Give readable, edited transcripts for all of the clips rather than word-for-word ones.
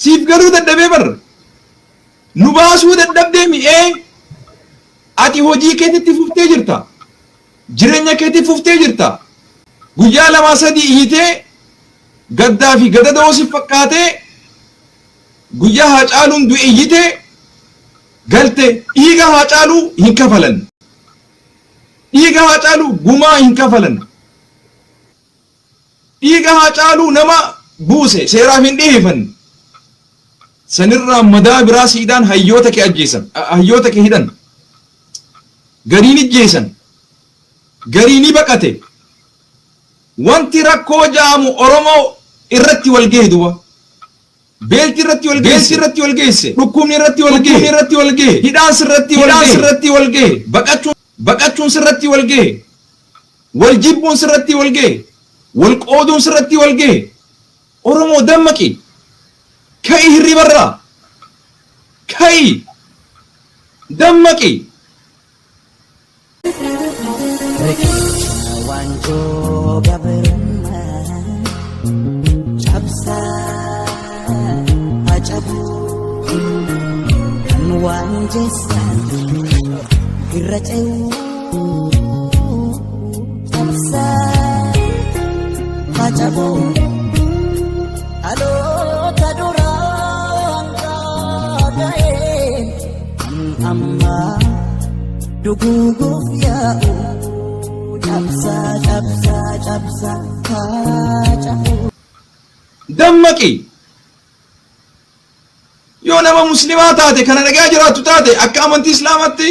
Siif galuu dadhabee bar. Nu baasuu dadhabdee mi'ee ati hojii keetitti fuftee jirta. Jireenya keetti fuftee jirta. Guyyaa lamaa sadii iyyitee gaddaa fi gadadoo si fakkaatee guyyaa Haacaaluun du'e iyyitee galte. Dhiiga Haacaaluu hin kafalan. Dhiiga Haacaaluu gumaa hin kafalan. Dhiiga Haacaaluu nama buuse seeraaf hin dhiheeffanne. Sanirraa madaa biraa siidhaan hayyoota kee ajjeesan, hayyoota kee hidhan. Garii ni jeesan. Garii ni baqate. Wanti rakkoo ja'amu Oromoo irratti wal gahe duba. Beelti irratti wal geesse. Beelti irratti wal geesse. Dhukkubni irratti wal gahe. Dhukkubni irratti wal gahe. Hidhaan sirratti wal gahe. Hidhaan sirratti wal gahe. Baqachuun baqachuun sirratti wal gahe. Wal jibbuun sirratti wal gahe. Wal qooduun sirratti wal gahe. Oromoo dammaqi. Ka'i hirribarraa. Ka'i. Dammaqi. Riqicha waanjoo gabrummaa cabsaa hacabu kan waan jeessan irra ce'uu cabsaa hacabu dhaloota duraan gaaga'een kan ammaa duguuguuf yaa'u cabsaa cabsaa cabsaa hacabu. Dammaqi. Yoo nama muslimaa taate kana dhagaa jiraattu taate akka amantii islaamatti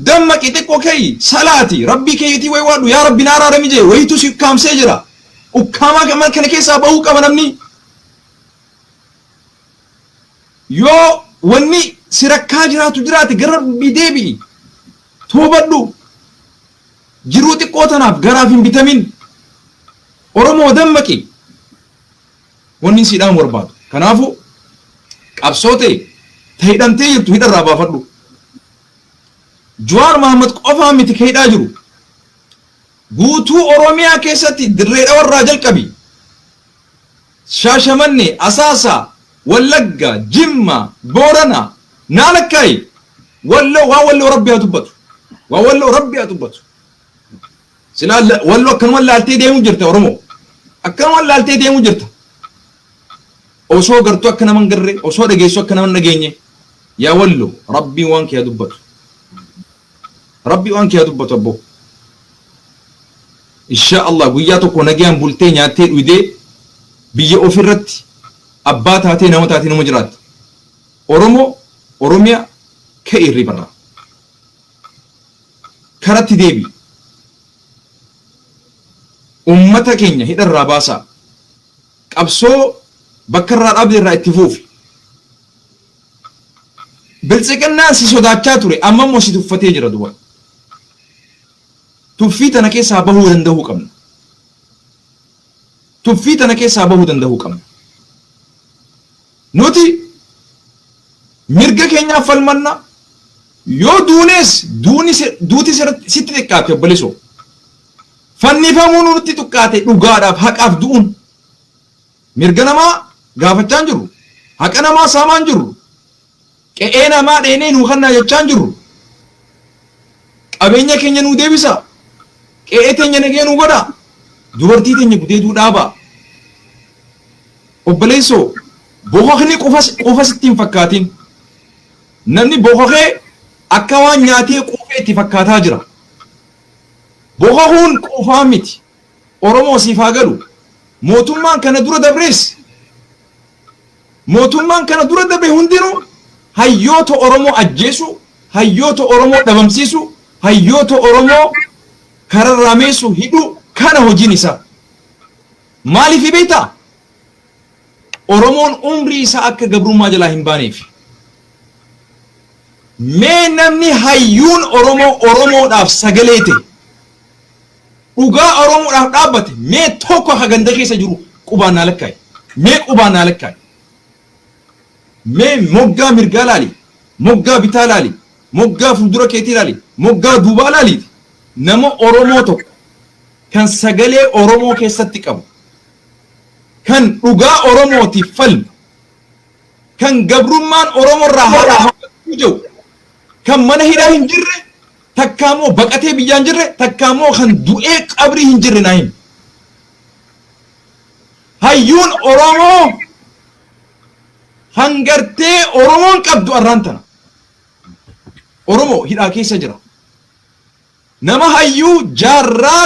dammaqi, xiqqoo keeyi salaati, rabbii keeyitii wayi waadhu, yaa rabbi na araarami jee. Wayitu si ukkaamsee jira. Ukkaamaa kana keessaa bahuu qaba namni. Yoo wanni si rakkaa jiraatu jiraate gara rabbii deebi'i, toobadhu. Jiruu xiqqoo tanaaf garaaf hin bitamin. Oromoo dammaqi. Wanni si dhaamu barbaadu kanaafu qabsoo ta'e ta hidhamtee jirtu hidharraa baafadhu. Jawaar Mahammad qofaa miti ka hidhaa jiru. Guutuu Oromiyaa keessatti Dirree Dhawarraa jalqabi, Shaashamannee, Asaasaa, Wallagga, Jimma, Boorana naa lakkaayi. Walloo, waan Walloo Rabbi haa dubbatu. Waan Walloo Rabbi haa dubbatu. Silaa Walloo akkanuma laaltee deemuu jirta Oromoo. Akkanuma laaltee deemuu jirta. Osoo gartuu akka nama hin garree, osoo dhageessu akka nama hin dhageenye. Yaa Walloo, Rabbiin waan kee haa dubbatu. Rabbi waan kee haa dubbatu abboo. Insha Allah guyyaa tokko nagayaan bultee nyaattee dhuydee biyya ofirratti abbaa taatee nama taatee nama jiraatta. Oromoo, Oromiyaa, ka'i hirribarraa. Karatti deebi. Ummata keenya hidharraa baasaa. Qabsoo bakka irraa dhaabde irraa itti fuufi. Biltsiqinnaan si sodaachaa ture, amma immoo si tuffatee jira duba. Tuffii tana keessaa bahuu danda'uu qabna. Tuffii tana keessaa bahuu danda'uu qabna. Nuti mirga keenyaaf falmanna. Yoo duunees duuni duuti sitti xiqqaate obboleessoo. Fannifamuun nutti xiqqaate dhugaadhaaf haqaaf du'uun. Mirga namaa gaafachaa hin jirru. Haqa namaa saamaa hin jirru. Qe'ee namaa dheenee nuu kannaa jechaa hin jirru. Qabeenya keenya nuu deebisaa. Qe'ee teenya nagee nuu godhaa. Dubartii teenya gudeeduu dhaabaa. Obboleessoo, bokokni quufa sitti hin fakkaatin. Namni bokokee akka waan nyaatee quufee itti fakkaataa jira. Bokokuun quufaa miti. Oromoo siif haa galu. Mootummaan kana dura dabrees, mootummaan kana dura dabre hundinuu hayyoota Oromoo ajjeesu, hayyoota Oromoo dhabamsiisu, hayyoota Oromoo kararraa meessu, hidhuu kana hojiin isaa. Maaliif beektaa? Oromoon umrii isaa akka gabrummaa jalaa hin baaneef. Mee namni hayyuun Oromoo Oromoodhaaf sagalee ta'e, dhugaa Oromoodhaaf dhaabbate, mee tokko akka ganda keessa jiru qubaan naa lakkaa'i. Mee qubaan naa lakkaa'i. Mee moggaa mirgaa laali, moggaa bitaa laali, moggaa fuuldura keetii laali, moggaa duubaa laaliiti. Nama Oromoo tokko kan sagalee Oromoo keessatti qabu, kan dhugaa Oromootiif falmu, Kan gabrummaan Oromoo irraa haa jiru, kan mana hidhaa hin jirre, takka immoo baqatee biyyaan jirre, takka immoo kan du'ee qabrii hin jirre naa himi. Hayyuun Oromoo hangartee Oromoon qabdu arraan tana. Oromoo hidhaa keessa jira. Nama hayyuu jaarraa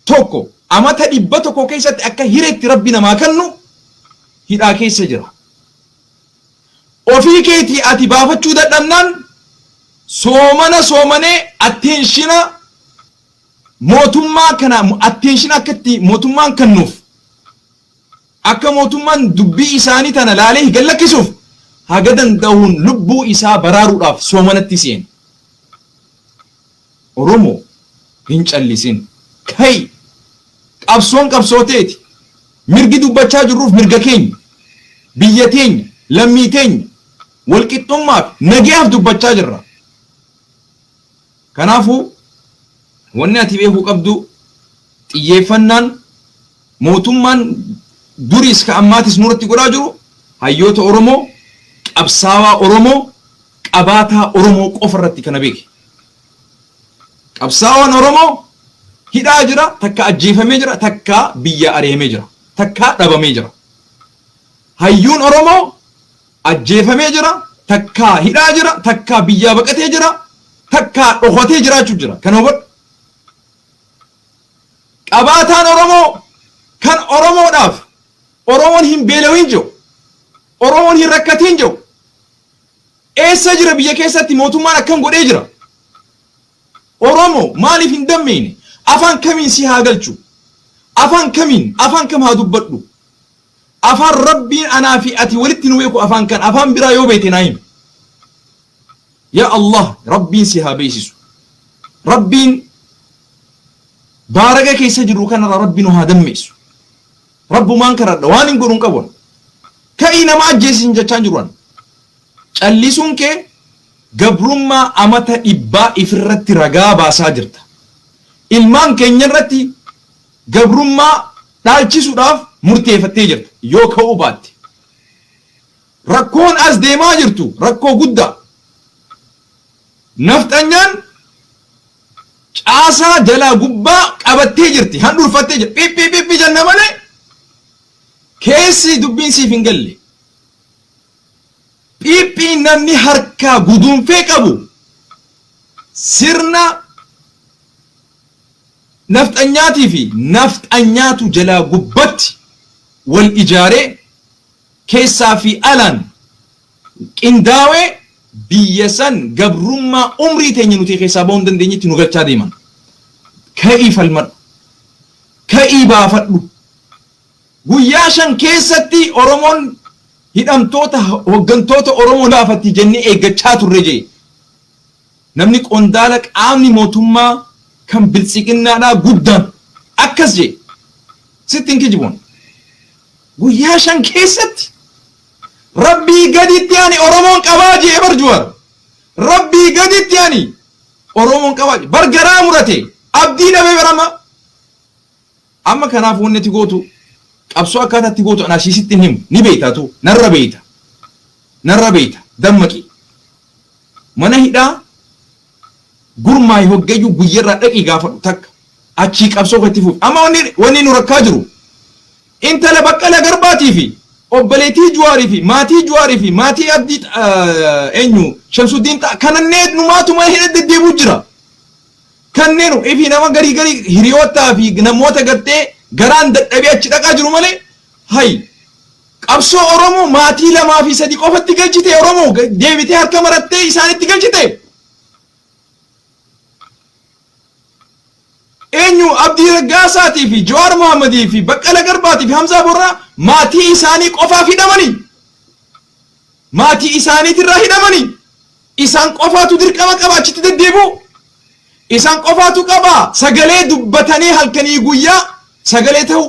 tokko amata 100 keessatti akka hireetti Rabbi namaa kennu hidhaa keessa jira. Ofii keetii ati baafachuu dadhabnaan soomana soomanee attention mootummaa kana, attention akka itti mootummaan kennuuf, akka mootummaan dubbii isaanii tana laalee gad lakkisuuf haga danda'uun lubbuu isaa baraaruudhaaf soomanatti seena. Oromoo, hin callisin. Kai, qabsoon qabsooteeti. Mirgi dubbachaa jirruuf mirga keenya. Biyya teenya, lammii teenya, walqixxummaaf, nagayaaf dubbachaa jirra. Kanaafuu wanni ati beekuu qabdu, xiyyeeffannaan mootummaan duriis ka ammaatis nurratti godhaa jiru hayyoota Oromoo, qabsaawaa Oromoo, qabaataa Oromoo qofa irratti, kana beeki. Qabsaawaan Oromoo hidhaa jira, takka ajjeefamee jira, takka biyya ari'amee jira, takka dhabamee jira. Hayyuun Oromoo ajjeefamee jira, takka hidhaa jira, takka biyyaa baqatee jira, takka dhokatee jiraachuu jira. Kana hubadhu. Qabaataan Oromoo kan Oromoodhaaf Oromoon hin beelawin jiru, Oromoon hin rakkatiin jiru. Eessa jira? Biyya keessatti mootummaan akkam godhee jira? Oromoo maaliif hin dammeene? Afaan kamiin si haa galchu? Afaan kamiin, afaan kam haa dubbadhu? Afaan Rabbiin anaa fi ati walitti nu beeku, afaan kan afaan biraa yoo beekte naa himi. Yaa Allah, Rabbiin si haa beeksisu. Rabbiin baaraga keessa jiru kanarraa Rabbi nu haa dammeessu. Rabbumaan kadhadha, waan hin godhu hin qabu. Ka'ii nama ajjeesisin jechaan jiru an. Callisuun kee gabrummaa amata 100 ifirratti ragaa baasaa jirta. Ilmaan keenya irratti gabrummaa dhaalchisuudhaaf murteeffattee jirta yoo ka'uu baatte. Rakkoon as deemaa jirtu rakkoo guddaa. Nafxanyaan caasaa jalaa gubbaa qabattee jirti. Handhuurfattee jirti. Phiphi phiphi jenna malee keessi dubbiin siif hin galle. Phiphi namni harkaa guduunfee qabu sirna nafxanyaatii fi nafxanyaatu jalaa gubbatti wal ijaaree keessaa fi alaan qindaawee biyya san gabrummaa umrii teenya nuti keessaa bahuu hin dandeenyetti nu galchaa deeman. Ka'ii falmadhu. Ka'ii baafadhu. Guyyaa 5 keessatti Oromoon hidhamtoota hooggantoota Oromoo baafatti jennee eeggachaa turre jee. Namni qondaala qaamni mootummaa kan biltsiqinnaadhaa guddaan akkas jee. Sitti hin kijibuun. Guyyaa 5 keessatti Rabbii gaditti ani Oromoon qabaa jee bar Juwar. Rabbii gaditti ani Oromoon qabaa jee. Bar garaa murate, abdii dhabee barama. Amma kanaaf wanni ati gootu, qabsoo akkaataa itti gootu anaa sitti hin himu, ni beektaatu, narra beekta. Narra beekta, dammaqi. Mana hidhaa gurmaa'e hoggayyuu guyyarraa dhaqii gaafadhu takka. Achii qabsoo kan itti fufi. Amma wanni nu rakkaa jiru intala Baqqala Garbaatii fi obboleettii Juwaarii fi maatii Juwaarii fi maatii Abdii, eenyu, Shamsuddiin kananneen numaatuma hidha deddeebi'u jira. Kanneen ifi nama garii garii hiriyootaa fi namoota gartee garaan dadhabee achi dhaqaa jiru malee, hay, qabsoo Oromoo maatii lamaa fi sadi qofatti galchite, Oromoo deebitee harka marattee isaanitti galchite. Eenyu, Abdii Raggaasaatii fi Jawaar Mohammadii fi Baqqala Garbaatii fi Hamzaa Booranaa maatii isaanii qofaaf hidhamanii. Maatii isaaniitirraa hidhamanii. Isaan qofaatu dirqama qaba achitti deddeebi'u. Isaan qofaatu qaba sagalee dubbatanii halkanii guyyaa sagalee ta'u.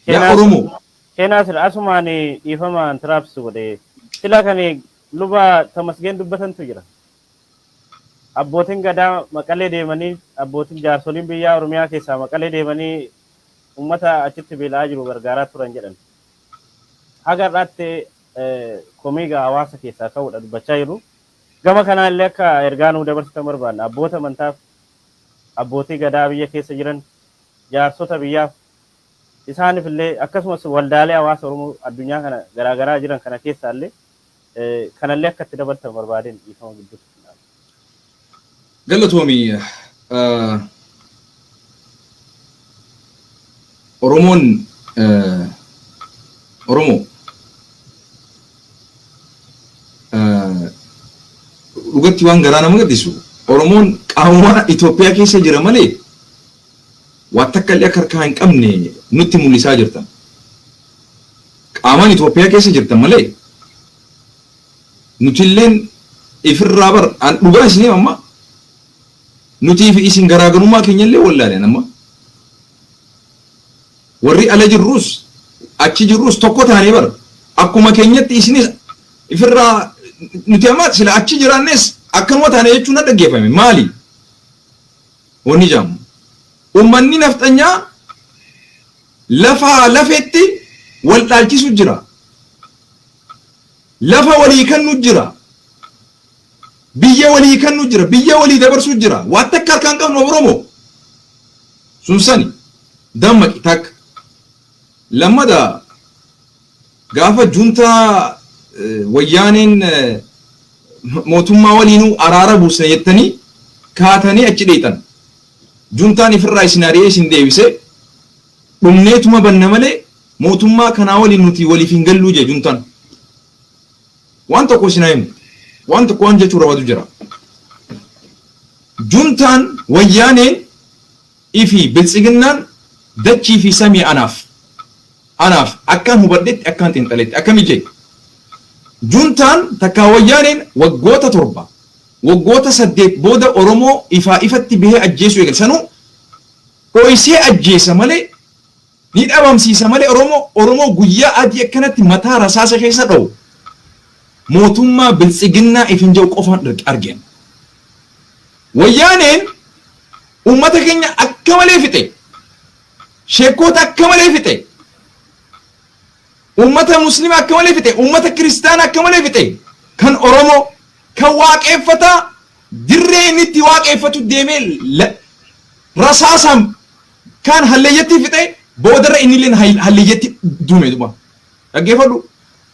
Yaa Oromoo. Seenaa asumaan dhiifama interrupt godhe. Sila kan luba Tamasgeen dubbatantu jira. Abbootiin gadaa Maqalee deemanii, abbootiin jaarsoliin biyyaa Oromiyaa keessaa Maqalee deemanii uummata achitti beela'aa jiru gargaaraa turan jedhan. Haga har'aatti komii hawaasa keessaa ka'uudha dubbachaa jiru. Gama kanaan illee akka ergaa nuu dabarsitan barbaanna. Abboota amantaaf, abbootii gadaa biyya keessa jiran, jaarsota biyyaaf, isaaniif illee akkasumas waldaalee hawaasa Oromoo addunyaa kana garaagaraa jiran kana keessaa illee kanallee akka itti dabaltan barbaadeen dhiifama gidduutti. Galatoomii. Oromoon Oromoo dhugatti waan garaa nama gaddisu, Oromoon qaamuma Itoophiyaa keessa jira malee waa takka illee akka harkaa hin qabne nutti mul'isaa jirtan. Qaamaan Itoophiyaa keessa jirtan malee nutilleen ifirraa bar an dhugaa isinii amma nutii fi isin garaagarummaa keenya illee wallaaleen amma warri ala jirrus achi jirrus tokko taanee bar akkuma keenyatti isinis ifirraa nuti amma sila achi jiraannes akkanuma taane jechuun na dhaggeeffame. Maali wanni jaamu, ummanni nafxanyaa lafaa lafetti wal dhaalchisu jira, lafa walii kennu jira, biyya walii kennu jira, biyya walii dabarsuu jira. Waan takka harkaan qabnu Oromoo sun sani dammaqi. Takka lammada gaafa juntaa Wayyaaneen mootummaa waliinuu araara buusna jettanii kaatanii achi dheexan, juntaan ifirraa isin ari'ee isin deebisee, dhumneetuma banna malee mootummaa kanaa waliin nuti waliif hin galluu jee juntaan. Waan tokko isin haa himu, waan tokko waan jechuu barbaadu jira. Juntaan Wayyaaneen ifi Biltsiginnaan dachii fi samii. Anaaf akkaan hubadhetti, akkaan xiinxaletti, akkami jee, juntaan takkaa Wayyaaneen waggoota 7, waggoota 8 booda Oromoo ifaa ifatti bahee ajjeesuu eegale. Sanuu dho'isee ajjeesa malee, ni dhabamsiisa malee, Oromoo guyyaa adii akkanatti mataa rasaasa keessa dha'u mootummaa Biltsiginnaa ifin jedhu qofaan argeen. Wayyaaneen uummata keenya akka malee fixe. Sheekkoota akka malee fixe. Uummata Musliima akka malee fixe. Uummata Kiristaana akka malee fixe. Kan Oromoo kan waaqeffataa dirree inni itti waaqeffatu deemee rasaasaan kan halleeyyatti fixe, boodarra inni illee halleeyyatti duume duba. Dhaggeeffadhu.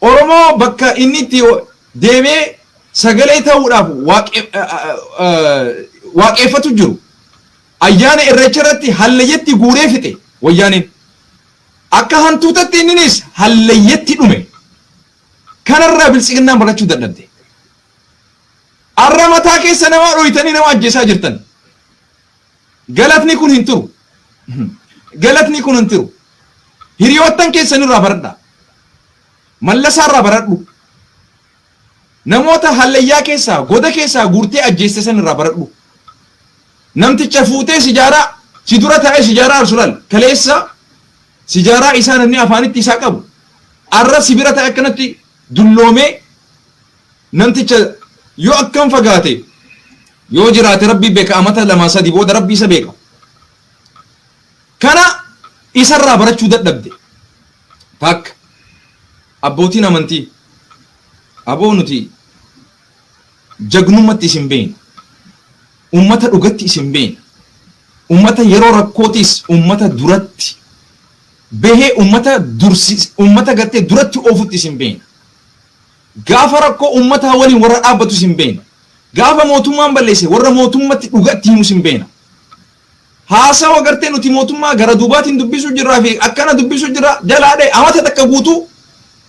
Oromoo bakka inni itti deemee sagalee ta'uudhaaf waaqeffatu jiru. Ayyaana Irreecha irratti halleeyyatti guuree fixe Wayyaaneen. Akka hantuutatti inninis halleeyyatti dhume. Kanarraa Biltsiginnaan barachuu dadhabde. Arra mataa keessa namaa dhoytanii nama ajjeesaa jirtan. Galatni kun hin turu. Galatni kun hin turu. Hiriyoottan keessanirraa baradhaa. Mallasaarraa baradhu. Namoota hallayyaa keessaa, goda keessaa guurtee ajjeeste sanirraa baradhu. Namticha fuutee sijaaraa si dura taa'ee sijaaraa aarsu laal. Kaleessa sijaaraa isaa namni afaanitti isaa qabu. Arra si bira taa'ee akkanatti dulloomee, namticha yoo akkam fagaate, yoo jiraate Rabbii beeka, amata 2 3 booda Rabbii isa beeka. Kana isarraa barachuu dadhabde. Takka abbootiin amantii, aboo nuti jagnumatti isin beekna. Ummata dhugatti isin beekna. Ummata yeroo rakkootis ummata duratti bahee ummata dursi, ummata gartee duratti oofutti isin beekna. Gaafa rakkoo ummataa waliin warra dhaabbatu isin beekna. Gaafa mootummaan balleesse warra mootummatti dhugatti himu isin beekna. Haasawa gartee nuti mootummaa gara duubaatiin dubbisuu jirraa fi akkana dubbisuu jirra jalaa dha'e, amata takka guutuu,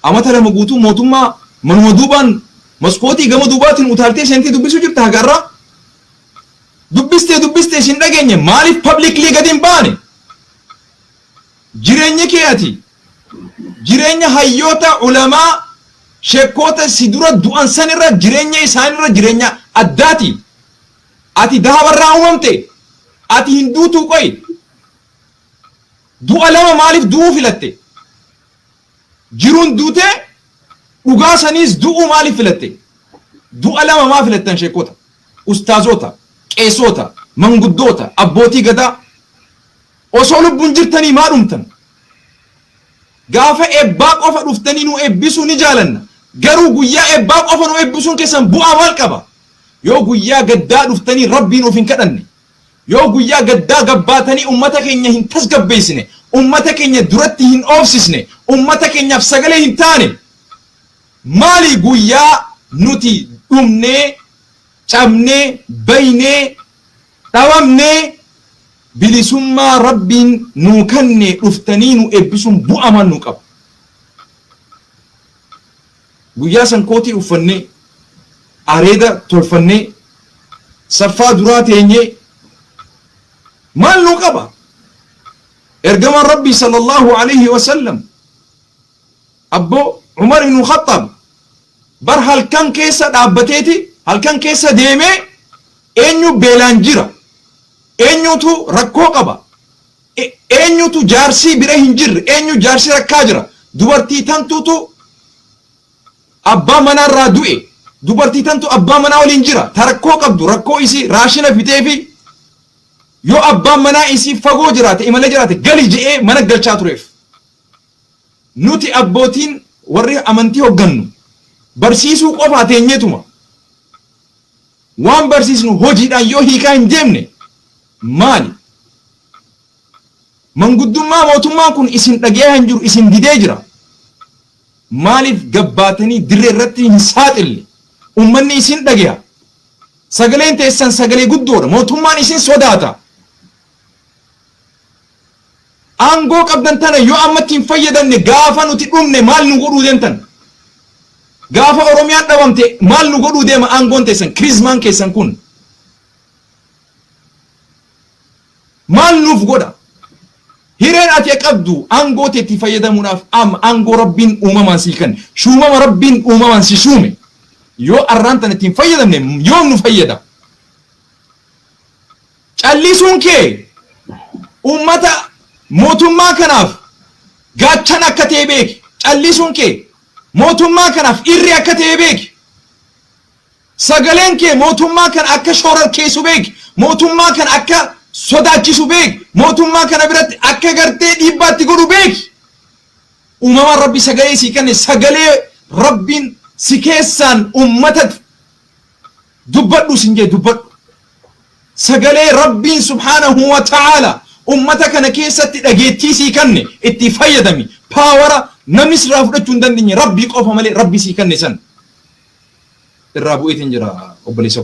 amata 2 guutuu mootummaa manuma duubaan maskootii gama duubaatiin utaaltee seentee dubbisuu jirta haga irraa. Dubbistee dubbistee isin dhageenye, maaliif publicly gadi hin baane? Jireenya kee ati jireenya hayyoota, ulamaa, sheekkoota si dura du'an sanirra, jireenya isaanirra jireenya addaati. Ati dahabarraa uumamte, ati hin duutuu qoyi. Du'a lama maaliif du'uu filatte? Jiruun duutee dhugaa saniis du'uu maaliif filatte? Du'a lama maa filattan, sheekota, ustaazota, qeesota, manguddoota, abbootii gadaa? Osoo lubbuun jirtanii maa dhumtan? Gaafa eebbaa qofa dhuftanii nu eebbisuu ni jaalanna. Garuu guyyaa eebbaa qofa nu eebbisuun keessan bu'aa maal qaba? Yoo guyyaa gaddaa dhuftanii Rabbiin of hin kadhanne, yoo guyyaa gaddaa gabbaatanii ummata keenya hin tasgabbeessine, ummata keenya duratti hin oofsisne, ummata keenyaaf sagalee hin taane, maali guyyaa nuti dhumnee, cabnee, baynee, dhabamnee, bilisummaa Rabbiin nuu kanne dhuftanii nu eebbisuun bu'aa maal nuu qaba? Guyyaa san kootii uffannee, areeda tolfannee, saffaa duraa teenyee maal nuu qaba? Ergamaan Rabbii sallallahu alaihi wasallam, abboo Umar ibn Khattaab bar halkan keessa dhaabbateeti, halkan keessa deemee, eenyu beelaan jira, eenyutu rakkoo qaba, eenyutu jaarsii bira hin jirre, eenyu jaarsii rakkaa jira, dubartii tantuutu abbaa manaarraa du'e, dubartii tantu abbaa manaa waliin jira, ta rakkoo qabdu, rakkoo isii raashina fiteefi, yoo abbaan manaa isii fagoo jiraate, imalee jiraate, gali je'ee mana galchaa tureef. Nuti abbootiin warri amantii hoggannu barsiisuu qofaa teenyeetuma waan barsiisnu hojiidhaan yoo hiikaa hin deemne maali? Manguddummaa mootummaan kun isin dhagayaa hin jiru, isin didee jira. Maaliif gabbaatanii dirree irratti hin saaxille? Ummanni isin dhagaya. Sagaleen teessan sagalee guddoodha. Mootummaan isin sodaata. Aangoo qabdan tana yoo ammatti hin fayyadamne, gaafa nuti dhumne maal nu godhuu deemtan? Gaafa Oromiyaan dhabamte maal nu godhuu deema aangoon teessan, kirizmaan keessan kun? Maal nuuf godha? Hireen ati qabdu aangoo teetti fayyadamuudhaaf amma aangoo Rabbiin uumamaan sii kenne, shuumama Rabbiin uumamaan si shuume, yoo arraan tana ittiin fayyadamne yoom nu fayyada? Callisuun kee uummata mootummaa kanaaf gaachan akka ta'e beeki. Callisuun kee mootummaa kanaaf irri akka ta'e beeki. Sagaleen kee mootummaa kana akka shororkeessu beeki. Mootummaa kana akka sodaachisu beeki. Mootummaa kana biratti akka gartee dhiibbaatti godhu beeki. Uumamaan Rabbi sagalee sii kenne, sagalee Rabbiin si keessaan uummata dubbadhu sin jee dubbadhu. Sagalee Rabbiin subhaanahu wa ta'ala ummata kana keessatti dhageettii sii kenne itti fayyadami. Power namni sirraa fudhachuu hin dandeenye Rabbii qofa malee Rabbi sii kenne san. Irraa bu'eetiin jira, obboleessa.